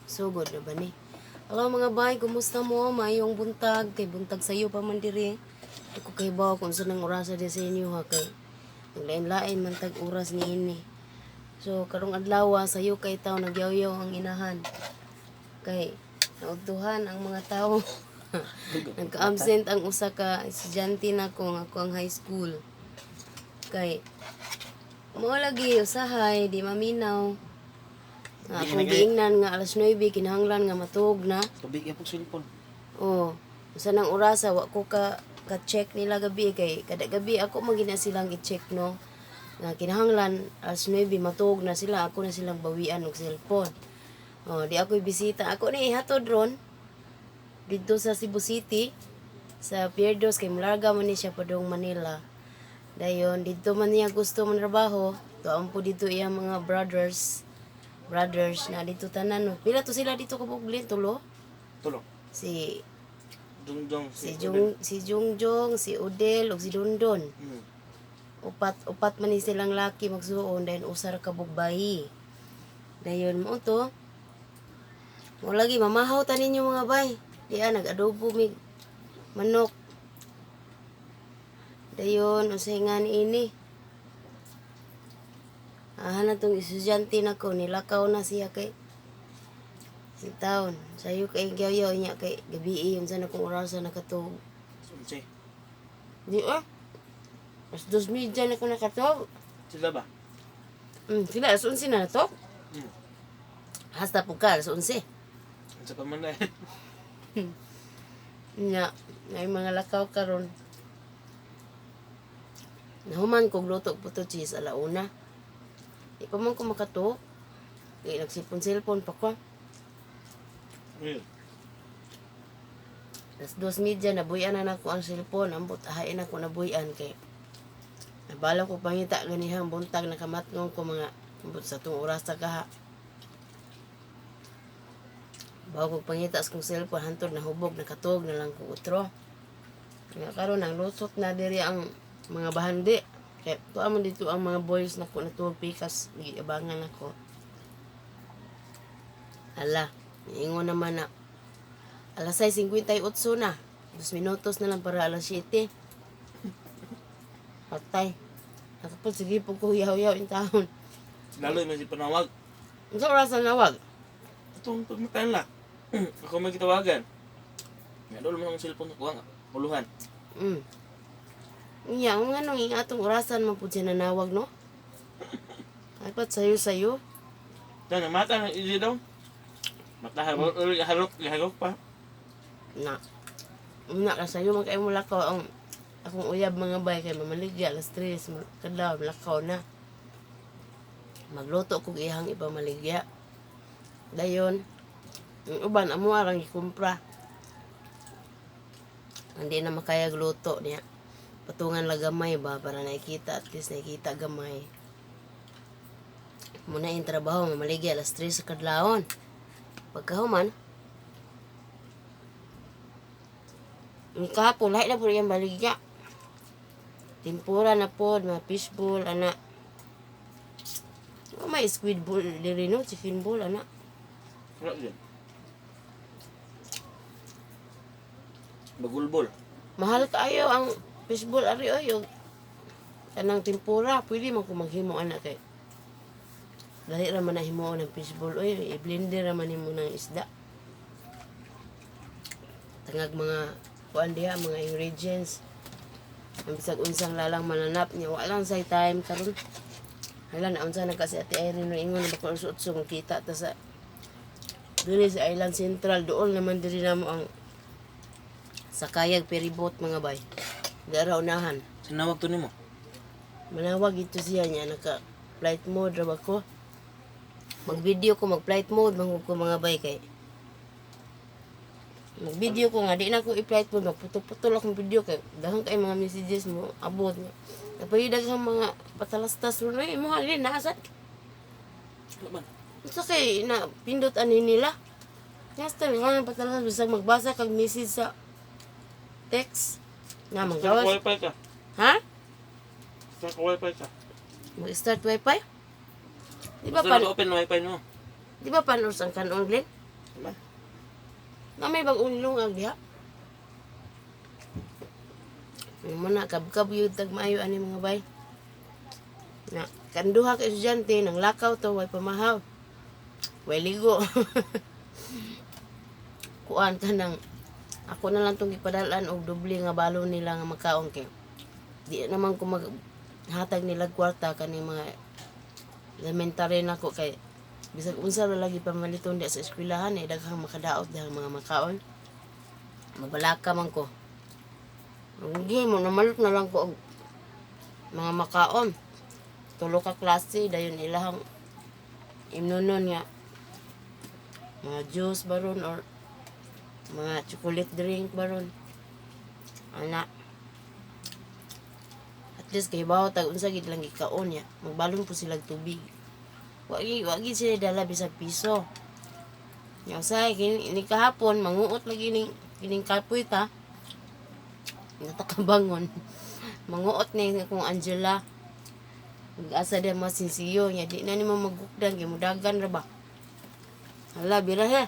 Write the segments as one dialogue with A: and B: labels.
A: Sugod na ba ni? Hello, mga bay, kumusta mo? Maayong buntag, kay buntag sayo pa man diri. Di ko kahibaw kung unsa nang orasa di sa inyo ha, kay naglain-lain man tag oras ni ini. So karong adlaw sayo kay taw nagyawyaw ang inahan. Kay naudtuhan ang mga tao. Nagka-absent ang usa ka estudyante nako nga ako ang high school. Kay mao lagi usahay di maminaw. Nga
B: Di
A: akong
B: na
A: giingnan nga alas 9 kinahanglan nga matuog na.
B: Tubig ya pong cellphone.
A: Oh, usa nang orasa wa ko ka check nila gabi kay kada gabi ako man gina silang i-check, no. Nga kinahanglan alas 9 matuog na sila, ako na silang bawian og cellphone. Oh, di ako bisita. Ako ni ihatod ron didto sa Cebu City sa Pier 2 kay mularga man ni siya padung Manila. Dayon didto man niya gusto manrabaho. Tuan po dito iya mga brothers brothers na dito tanan, no. Pila to sila dito kabuglin tulo?
B: Tulong.
A: Si
B: Jungjong.
A: si Jung, si Jungjong, si Odel ug si Dondon. Upat upat man ni silang laki magsuon, dayon usa ra ka bugbayi. Dayon mo to. Mo lagi mamahaw ta ninyo, mga bay. Di ah, nag-adobo mig manok. Dayon unsay nga niini. Ah, na tong estudyante nako nilakaw na siya kay sa taon. Sayo kay gyayaw niya kay gabi unsa na kung orasa nakatug.
B: Sunsi.
A: Di ah. As 2:30 na ko nakatog.
B: Sila ba?
A: Sila alas 11 na nato. Hasta po ka, alas 11.
B: Unsa pa man na.
A: Nya, na yung mga lakaw karon. Nahuman kog luto og puto cheese alauna. Di pa man ko makatuok. Kay nagsipon-silpon pa ko.
B: Ngayon.
A: Alas 2:30, nabuyan na nako ang cellphone. Ambot, ahain ako nabuyan kay nabala ko pangita ganihang buntag, nakamatngong ko mga ambot sa tong oras sa kaha. Bago ko pangita sa kong cellphone, hantod nahubog, nakatuog na lang ko utro. Nga karon ang lusot na diri ang mga bahandi. Kaya tuwa man dito ang mga boys na ko natuog pikas, giabangan ako. Hala, niingon naman na alas 6:58 na. 2 minutos na lang para alas 7. Patay. Nakapod, sige po ko yaw-yaw in taon.
B: Lalo yung si panawag.
A: Ang sa oras na nawag?
B: Itong pagmatan la. Ako may kitawagan. Nga doon mo ang cellphone ko nga. Uluhan.
A: Iya, ang anong yung atong orasan man po siya nanawag, no? Dapat sayo-sayo.
B: Yan, ang mata ng easy daw. Mata harok, harok, harok pa.
A: Na. Una ka sayo, magkay mo lakaw ang akong uyab, mga bay, kay mamaligya alas 3 kadlaw lakaw na. Magluto kog iyang ipamaligya. Dayon, ang uban amo arang gikumpra. Hindi na makayag luto niya. Patungan lang gamay ba para nakikita, at least nakikita gamay. Muna yung trabaho, mamaligya alas 3 sa kadlawon. Pagkahuman, ang kahapon, lahat na po yung baligya. Tempura na po, mga fishball, ana. Oh, may squid ball diri no, chicken ball, ana.
B: Wala din. Bagulbol.
A: Mahal kaayo ang fishball ari oy, og kanang tempura, pwede man ko maghimo ana kay dali ra man na himuon ang fishball oy, i-blender ra man nimo ng isda. Tangag mga kuan diha, mga ingredients. Ang bisag unsang lalang mananap niya, wala lang say time karon. Hala na unsa na kasi Ate Irene no, ingon na bako usot kita ta sa diri sa Island Central, dool naman diri namo ang sakayag ferryboat, mga bay. Dara unahan.
B: Sinawag to nimo.
A: Manawag ito siya niya, naka flight mode ra ba ko. Mag-video ko, mag flight mode man ko, mga bay, kay mag-video ko nga di na ko i-flight mode, magputol-putol akong video kay daghan kay mga messages mo abot niya. Napay daghang mga patalastas ron ay mo halin nasa.
B: Wala man.
A: Unsa kay na pindot ani nila? Nasta nga patalastas bisag magbasa kag message sa text na
B: Start
A: magawas.
B: wifi ka.
A: Ha?
B: Start wifi ka.
A: Mag-start wifi? Di ba
B: Basta
A: pan
B: naka-open wifi mo.
A: Di ba panos ang kanon, Glenn?
B: Diba?
A: Na may bagong lungag diha. Ano mo na, kabkab yun, tagmaayo ani mga bay. Na, kanduha ka estudyante, nang lakaw to, way pamahaw. Way ligo. Kuan ka nang, ako na lang tong gipadalan og doble nga balon nila nga makaon kay. Di naman ko maghatag nila kwarta kani mga elementary nako kay bisag unsa ra lagi pamaliton di sa eskwelahan eh daghang makadaot dahang mga makaon. Mabalaka man ko. Hindi mo namalot na lang ko og mga makaon. Tulo ka klase dayon ilahang imnonon nga mga juice baron or mga chocolate drink baron. Ana. At least kay bawo tag unsa gid lang gikaon niya. Magbalon po sila og tubig. Wa gi sila dala bisag piso. Nya usay kini ni kahapon manguot lagi ning kining kapoy ta. Natakabangon. Manguot ni akong Angela. Asa di mo sinsiyo nya di na nimo magukdan kay mudagan ra ba. Hala bira he.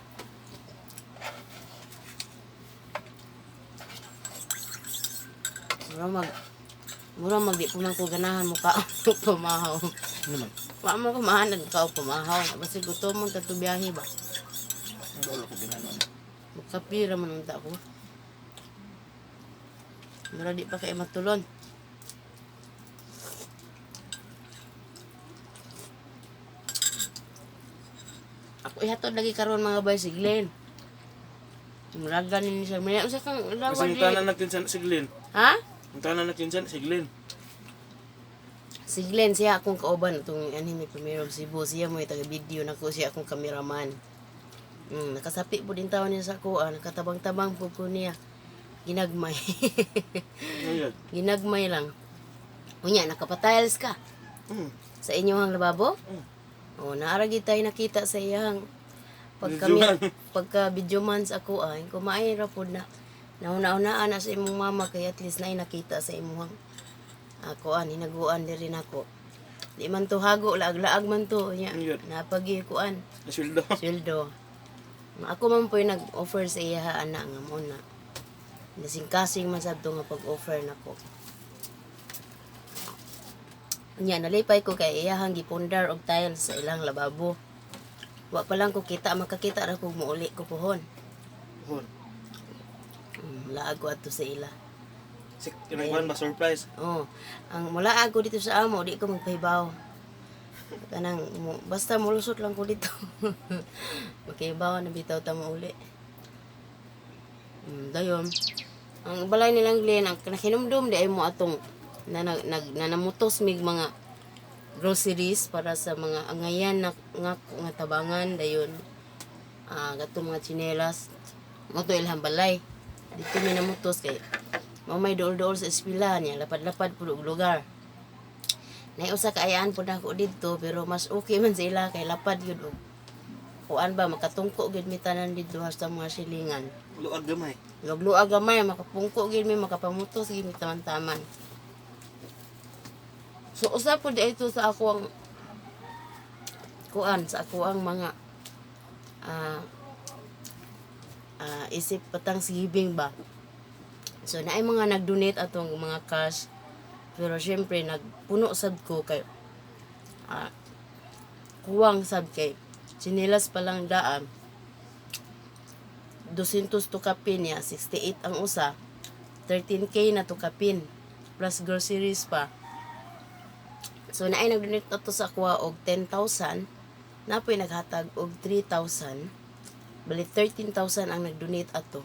A: Mura mag mura mag di po man ko ganahan mo ka pamahaw.
B: Ano man?
A: Wa mo ko mahanad ka og pamahaw. Basta gutom mo tato biyahe ba.
B: Ang dolo ko ginanon.
A: Makapira man unta ko. Mura di pa kay matulon. Ako ihatod lagi karon mga bay si Glenn. Muraga ni siya. May unsa kang lawa
B: Kasi ang
A: di.
B: tanan natin si Glenn.
A: Ha?
B: Ang tanan natin si Glenn.
A: Si Glenn siya akong kauban atong anime premiere of Cebu. Siya mo taga video nako siya akong cameraman. Nakasapi po din taon niya sa ako, ah, nakatabang-tabang po ko niya. Ginagmay.
B: Ano yun?
A: Ginagmay lang. Unya, nakapatiles ka sa inyong lababo? O, naaragi tayo nakita sa iyang pagka
B: Videoman.
A: pagka videoman sa ako ay kumain ra pod na nauna-unaan na sa imong mama kay at least naay nakita sa imong ako an hinaguan diri nako. Di man to hago, laag-laag man to nya.
B: Yun.
A: Napagi kuan
B: Nasweldo.
A: sweldo. Ako man po yung nag-offer sa iya ana nga mo na. Nasingkasing man sad to nga pag-offer nako. Nya nalipay ko kay iyahang gipundar og tiles sa ilang lababo. Wa pa lang ko kita makakita ra ko muuli ko pohon.
B: Hon.
A: Laag ko adto sa ila.
B: Si kinagwan ba surprise?
A: Oh, ang mulaag ko dito sa amo, di ko magpahibaw. Kanang mo, basta mulusot lang ko dito. Magkahibaw na bitaw ta mo uli. Dayon. Ang balay nilang Glenn, ang nakinumdum di ay mo atong na, nag, nag, nanamutos mig mga groceries para sa mga angayan na nga, nga tabangan dayon ah gatong mga tsinelas mo to ilhang balay dito mi namutos kay mao may dool-dool sa eskwela niya lapad-lapad pud og lugar. Nay usa ka ayaan pud nako didto pero mas okay man sa ila kay lapad gyud og kuan ba makatungko gyud mi tanan didto hasta mga silingan.
B: Luag gamay.
A: Lugluag gamay makapungko gyud mi makapamutos gyud mi taman-taman. So usa pud ito sa ako ang kuan sa ako ang mga ah isip patang giving ba. So naay mga nag-donate atong mga cash pero syempre nagpuno sad ko kay ah, kuwang sad kay tsinelas pa lang daan 200 to kapin niya 68 ang usa 13K na to kapin plus groceries pa. So naay nag-donate ato sa kuha og 10,000, napoy naghatag og 3,000, bali 13,000 ang nag-donate ato.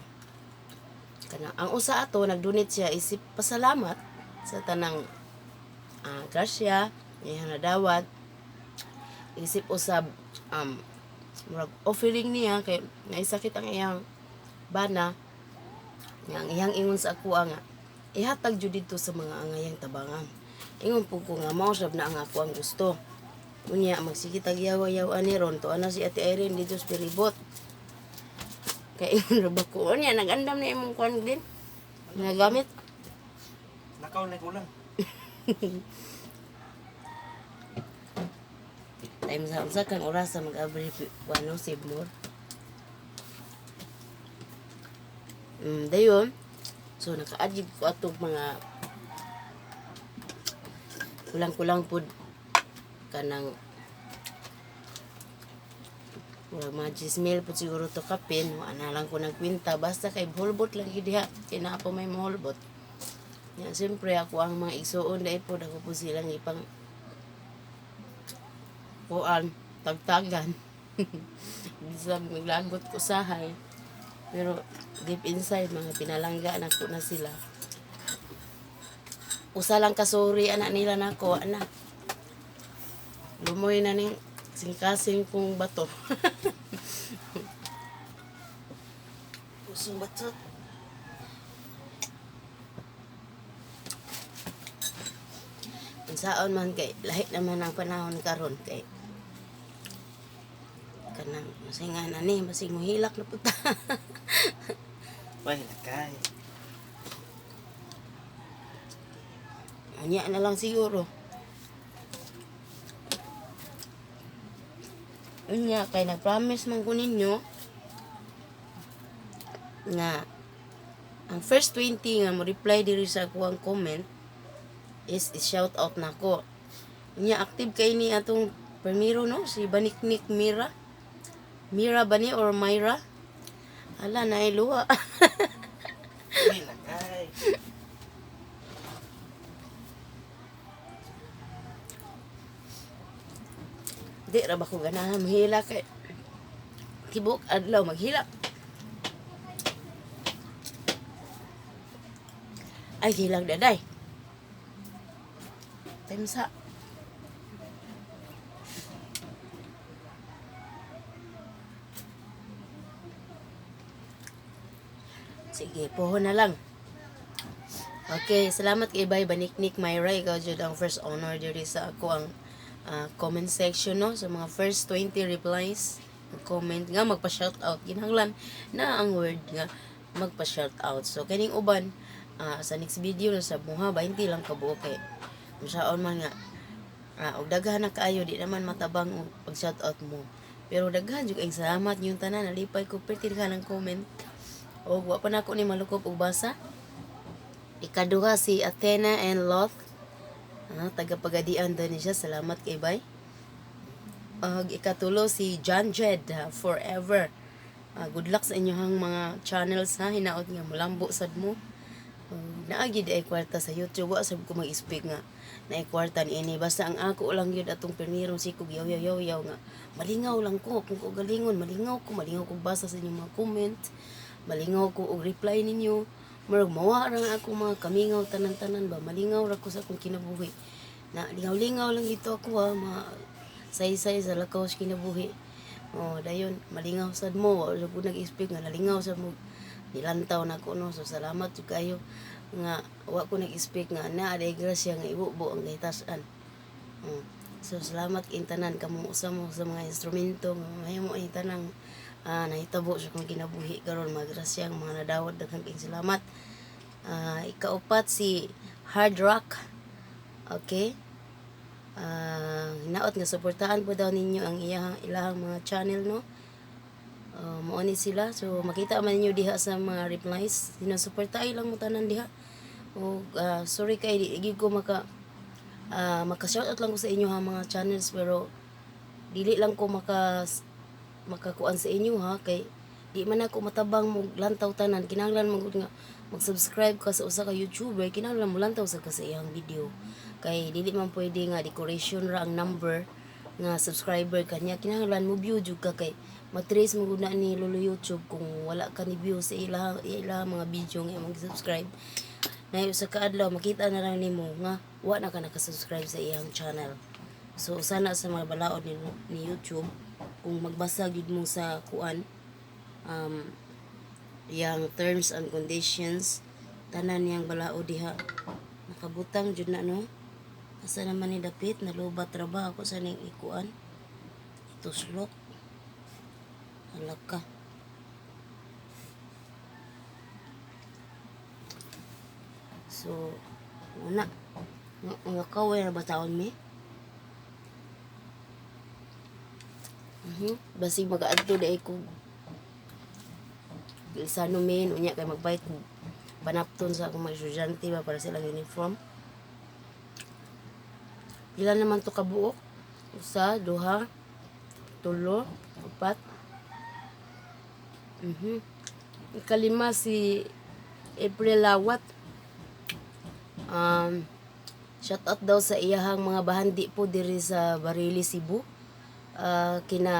A: Kana ang usa ato nag-donate siya isip pasalamat sa tanang grasya iyang nadawat isip usab murag offering niya kay naisakit ang iyang bana nga ang iyang ingon sa ako nga ihatag jud didto sa mga angayang tabangan. Ingon pud ko nga mao sab na ang ako ang gusto. Unya magsige tag yawa-yawa ni ron to ana si Ate Irene dito sa Piribot kay ingon ra ba ko unya nagandam na imong kuan din nga gamit.
B: Nakaw na kulang.
A: Time sa unsa kang oras sa mag-abri ano Sibmore. Dayon. So naka-add jud ko atong mga kulang-kulang pud kanang murag mga 10,000 pud siguro to kapin. Wa na lang ko nagkwenta basta kay holbot lang gyud diha kay naa pa may maholbot. Ya, siyempre ako ang mga igsuon dai pod ako po silang ipang kuan tagtagan. Bisag maglagot ko sahay. Pero deep inside mga pinalangga na ko na sila. Usa lang kasuri anak nila nako ana. Lumoy na ning singkasing kong bato. Pusong bato. Unsaon man kay lahi naman ang panahon karon kay kanang masinga na ni masing muhilak na puta.
B: Way lakay.
A: Unya na lang siguro. Unya kay nag-promise man ko ninyo nga ang first 20 nga mo reply diri sa akuang comment is i-shout out nako. Unya active kay ni atong primero no si Baniknik Mira. Mira ba ni or Myra? Ala na luha.
B: Way lakay.
A: Di ra ba ko ganahan mahila kay tibok adlaw maghilak. Ay hilag daday. Temsa. Sige, poho na lang. Okay, salamat kay Bay Baniknik Myra. Ikaw jud ang first honor diri sa ako ang comment section no sa mga first 20 replies comment nga magpa shout out ginhanglan na ang word nga magpa shout out. So kining uban sa next video na sa buha 20 lang kabuok kay unsaon man nga og daghan na kaayo di naman matabang og pag shout out mo. Pero daghan jud kayong salamat yung tanan nalipay ko perti daghan ang comment. Og wa pa nako ni malukop og basa. Ikaduha si Athena and Loth. Taga Pagadian daw ni siya. Salamat kay Bay. Og ikatulo si John Jed, forever. Good luck sa inyong mga channels ha. Hinaot nga mulambo sad mo. Naagi di ay kwarta sa YouTube. Wa sab ko mag-speak nga naay kwarta ni ini. Basta ang ako lang yun atong pirmirong sikog yaw yaw yaw yaw nga malingaw lang ko kung ko galingon malingaw ko basa sa inyong mga comment, malingaw ko og reply ninyo. Murag mawa ra nga ako mga kamingaw tanan-tanan ba, malingaw ra ko sa akong kinabuhi na lingaw-lingaw lang gito ako ha, ma saysay sa lakaw sa kinabuhi. Oh, dayon malingaw sad mo, wa ko nag-expect nga nalingaw sad mo, nilantaw na ko no. So salamat jud kayo nga wa ko nag-expect nga naa day grasya nga ibubo ang gahitasan. So salamat kay tanan kamo usa mo sa mga instrumento nga mahimo ang tanang nahitabo sa akong kinabuhi karon, mga grasya ang mga nadawat, daghang kayong salamat. Ikaupat si Hard Rock. Okay? Hinaot nga suportahan po daw ninyo ang iyahang ilahang mga channel no. Mao ni sila. So makita man ninyo diha sa mga replies, sinusuportahan lang mo tanan diha. Og sorry kay di gyud ko maka shoutout lang ko sa inyo ha mga channels, pero dili lang ko makakuan sa inyo ha kay di man ako matabang mo lantaw tanan. Kinahanglan man gud nga mag-subscribe ka sa usa ka YouTuber, kinahanglan mo lantaw sa ka sa iyang video kay dili man pwede nga decoration ra ang number nga subscriber kanya. Kinahanglan mo view jud ka kay matrace mo gud na ni Lolo YouTube kung wala ka ni view sa ila mga video nga imong subscribe na usa ka adlaw makita na lang nimo nga wa na ka naka-subscribe sa iyang channel. So sana sa mga balaod ni YouTube kung magbasa gyud mo sa kuan yang terms and conditions, tanan niyang balaod diha nakabutang jud na no. Asa naman ni dapit nalubat ra ba ako sa ning ikuan ituslok halak ka. So una nga kaway ra ba taon mi? Basig magaadto di ko Sanumin unya kay magbayad kog panapton sa akong mga estudyante ba para silang uniform. Pila naman to kabuok? Usa, duha, tulo, upat. Ikalima si April Lawat. Shout out daw sa iyahang mga bahandi po diri sa Barili, Cebu. Kina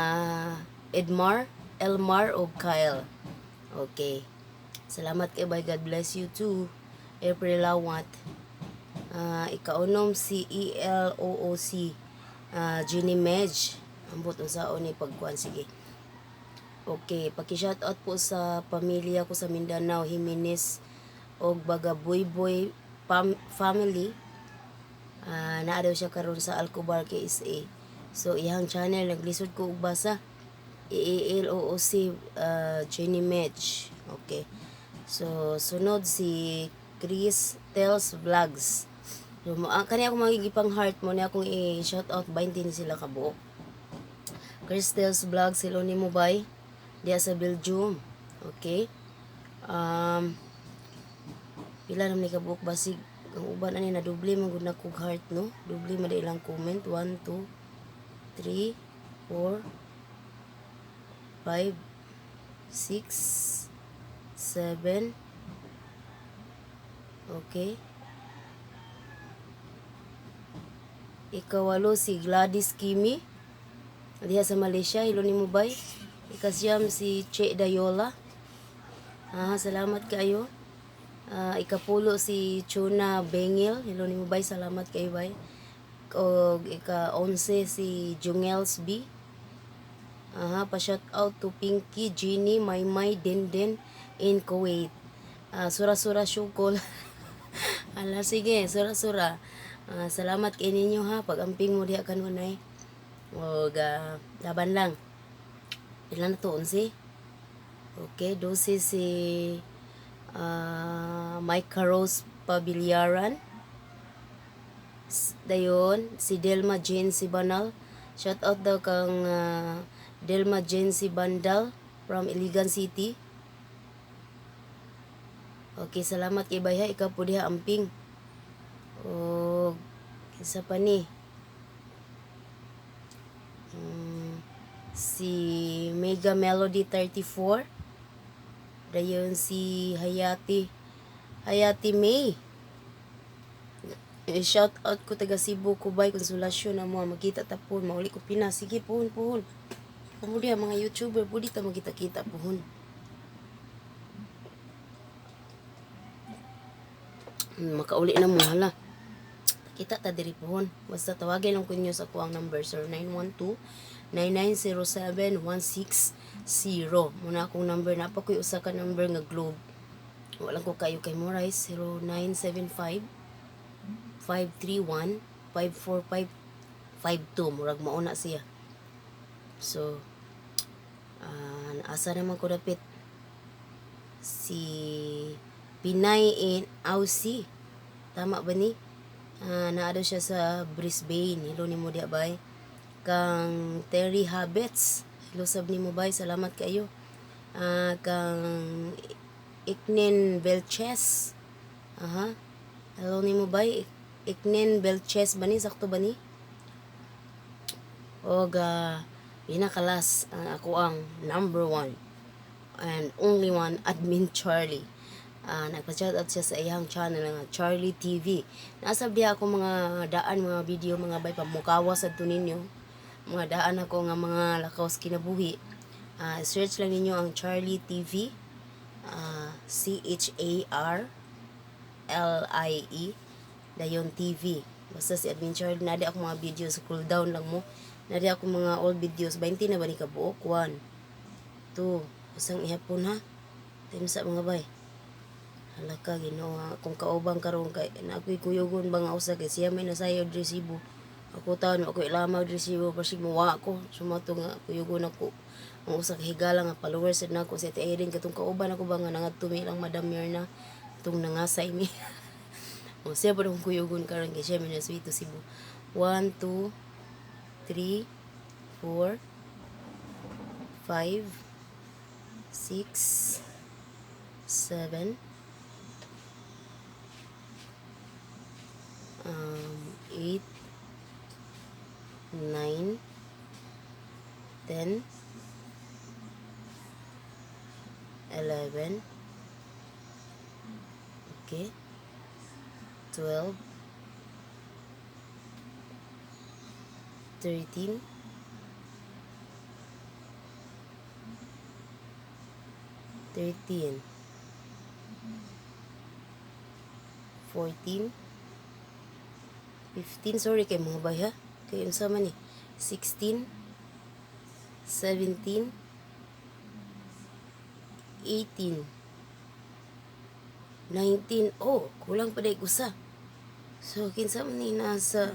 A: Edmar, Elmar o Kyle. Okay. Salamat kay bye. God bless you too. April Lawat. Ikaunom si ELOOC. Ginny Medj. Ambot unsaon ni pagkuan, sige. Okay, paki-shout out po sa pamilya ko sa Mindanao, Jimenez og Bagaboyboy family. Naa daw siya karon sa Alcobar KSA. So iyang channel naglisod ko og basa. EALOOC, Jenny Match. Okay. So sunod si Chris Tells Vlogs. So, mo kani ako magigipang heart mo ni akong i-shout out, 20 ni sila kabuok. Chris Tells Vlogs, hello nimo bay. Diya sa Belgium. Okay. Pila naman ni kabuok, basig ang uban ani na doble man gud na kog heart, no. Doble man ilang comment. 1, 2, 3, 4, 5, 6, 7. Okay. Ikawalo si Gladys Kimi diha sa Malaysia, hello nimo bay. Ikasiyam si Che Dayola. Salamat kayo. Ikapulo si Chuna Bengil. Hello nimo bay, salamat kayo bay. Og ika-11 si Jungels B. Aha, pa shout out to Pinky, Jeannie, Maymay, Denden in Kuwait. Sura-sura syukol. Ala sige, sura-sura. Salamat kay ninyo ha pag-amping mo diha kanunay. Og laban lang. Ilan na to? 11? Okay, 12 si Micah Rose Pabiliaran. Dayon, si Delma Jane Sibanal. Shout out daw kang Delma Jane Sibandal from Iligan City. Okay, salamat kay Bayha. Ikaw po diha amping. O, isa pa ni. Si Mega Melody 34. Dayon si Hayati. Hayati May. Eh, shout out ko taga Cebu, Kubay, Konsolasyon na mo magkita ta po mauli ko Pinas. Sige pohon pohon. Kamo diha mga YouTuber pudi ta magkita-kita pohon. Makauli na mo, hala. Kita ta diri pohon. Basta tawagin lang ko ninyo sa kuang number 0912 9907 160. Muna akong number na pa ko'y usa ka number nga Globe. Wala ko kayo kay Morais 0975 531 54552, murag mauna siya. So asa naman ko dapit si Pinay in Aussie. Tama ba ni? Naa daw siya sa Brisbane. Hello nimo diha bay. Kang Terry Habets. Hello sab nimo bay. Salamat kayo. Kang Iknen Belches. Aha. Hello nimo bay. Iknen Belches ba ni? Sakto ba ni? Og pinakalas ang ako ang number one and only one, Admin Charlie. Nagpa-shoutout siya sa iyang channel nga Charlie TV. Nasa diha ako mga daan mga video mga bay, pamukawa sa ninyo. Mga daan ako nga mga lakaw sa kinabuhi. Search lang ninyo ang Charlie TV. CHARLIE dayon TV. Basta si Admin Charlie, nadi ako mga videos, scroll down lang mo. Nadi ako mga old videos, 20 na ba ni kabuok? 1, 2, usang ihapon ha. Time sa mga bay. Hala ka, Ginoo, kung kaubang karon kay na ako'y kuyugon ba nga usa kay siya may nasayod diri Cebu. Ako taon ako ilamaw diri Cebu, basig muwa ako. Sumato nga kuyugon ako. Ang usa ka higala nga followers sad nako si Ate Irene, katong kauban ako ba nga nangadto mi lang Madam Mirna itong nangasay mi. O siya pa akong kuyugon karon kay siya may naswito Cebu. 1, 2, 3, 4, 5, 6, 7, 8, 9, 10, 11, okay, 12, 13, 13, 14, 15, sorry kay mga bay ha, kay unsa man ni, 16, 17, 18, 19, oh, kulang pa day usa. So, kinsa man ni nasa,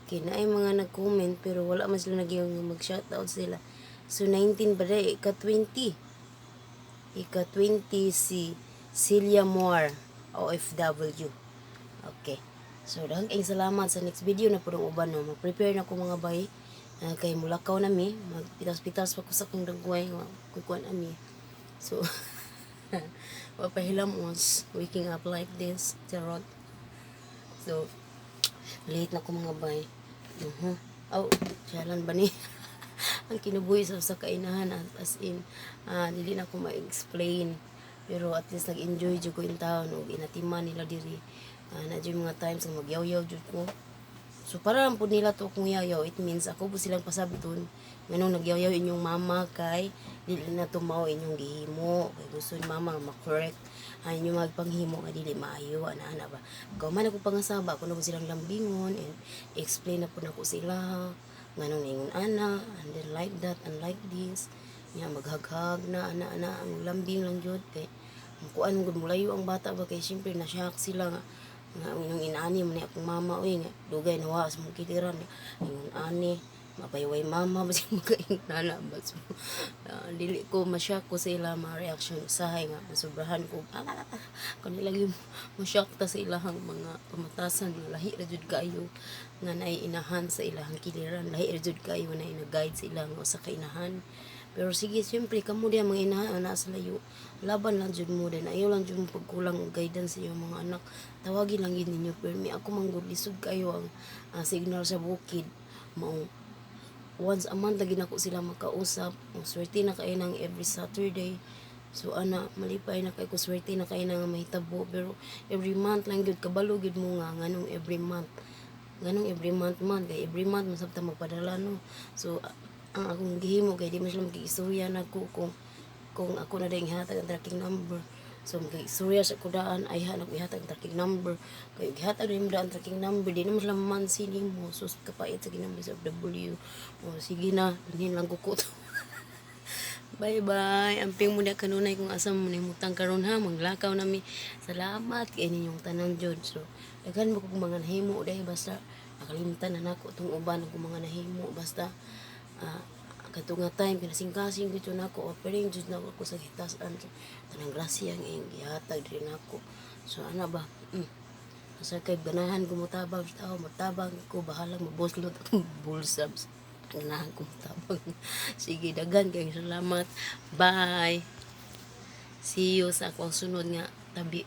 A: okay, naay mga nag-comment pero wala man sila nagyong mag-shoutout sila. So, 19 ba day? Ika-20. Ika-20 si Celia Moore, OFW. Okay. So, daghang kayong salamat sa next video na pudong uban, no. Mag-prepare na ko, mga bay. Kay mulakaw na mi. Magpitas-pitas pa ko sa kong dagway. Kukuan ami. So, wapahilamos. Waking up like this. Charot. So, late na ko, mga bay. Oh, jalan ba ni? Ang kinabuhi sa kainahan, as in, dili na ko ma-explain. Pero at least nag-enjoy jud ko in town ug inatiman nila diri. Na jud mga times nga magyaw-yaw jud ko. So para lang pud nila to kung yaw, it means ako po silang pasabton nganong nagyaw-yaw inyong mama kay dili na to mao inyong gihimo kay gusto ni mama nga ma-correct ay inyong magpanghimo nga dili maayo, ana ana ba. Kung man ako pangasaba ako na po silang lambingon and explain na po nako sila nganong ningon ana and then like that and like this nya maghaghag na ana ana ang lambing lang jud kay kuan gud mulayo ang bata ba kay syempre na shock sila nga nga ang inyong inaani man ni akong mama, uy, nga dugay na wa sa mong kiliran ingon ani mapayway mama ba siya makaingon ba. So, dili ko ma-shock ko sa ila mga reaction usahay nga masobrahan ko, kanila yung ma-shock ta sa ilahang mga pamatasan nga lahi ra jud kaayo nga naay inahan sa ilahang kiliran, lahi ra jud kaayo na ina-guide sa ilang usa ka inahan. Pero sige, siyempre kamo diha mga inahan ana sa layo, laban lang jud mo din, ayaw lang jud mo pagkulang og guidance sa inyong mga anak. Tawagi lang yun ninyo permi. Ako man gud lisod kayo ang signal sa bukid mao once a month lagi nako sila makausap. Ang swerte na kay nang every Saturday. So ana, malipay na kay ko, swerte na kay na nga mahitabo, pero every month lang gyud kabalo gyud mo nga nganong every month, nganong every month man, kay every month masabta magpadala, no. So ang akong gihimo kay di man sila makikistorya nako kung ako na dayong ihatag ang tracking number. So makikistorya sa kudaan ay hanap ihatag ang tracking number kay gihatag rin mo daan tracking number, di naman sila mamansin nimo. So kapait sa ginamay sa W. O sige na, dinhin lang kuko to. Bye bye. Amping mo na kanunay kung asa mo nimutang karon ha, maglakaw nami. Salamat kay ninyong tanan jud. So daghan mo kog mga nahimo dahil basta nakalimtan na nako tong uban akong mga nahimo, basta kato nga time kinasingkasing gud nako, offering jud nako ako sa hitasan tanang grasya ang iyong gihatag diri nako. So ana ba. Asa kay ganahan ko motabang sa tao, motabang ko, bahalang mabuslot akong bulsa. Ganahan ko motabang. Sige, daghan kayong salamat. Bye. See you sa akong sunod nga tabi.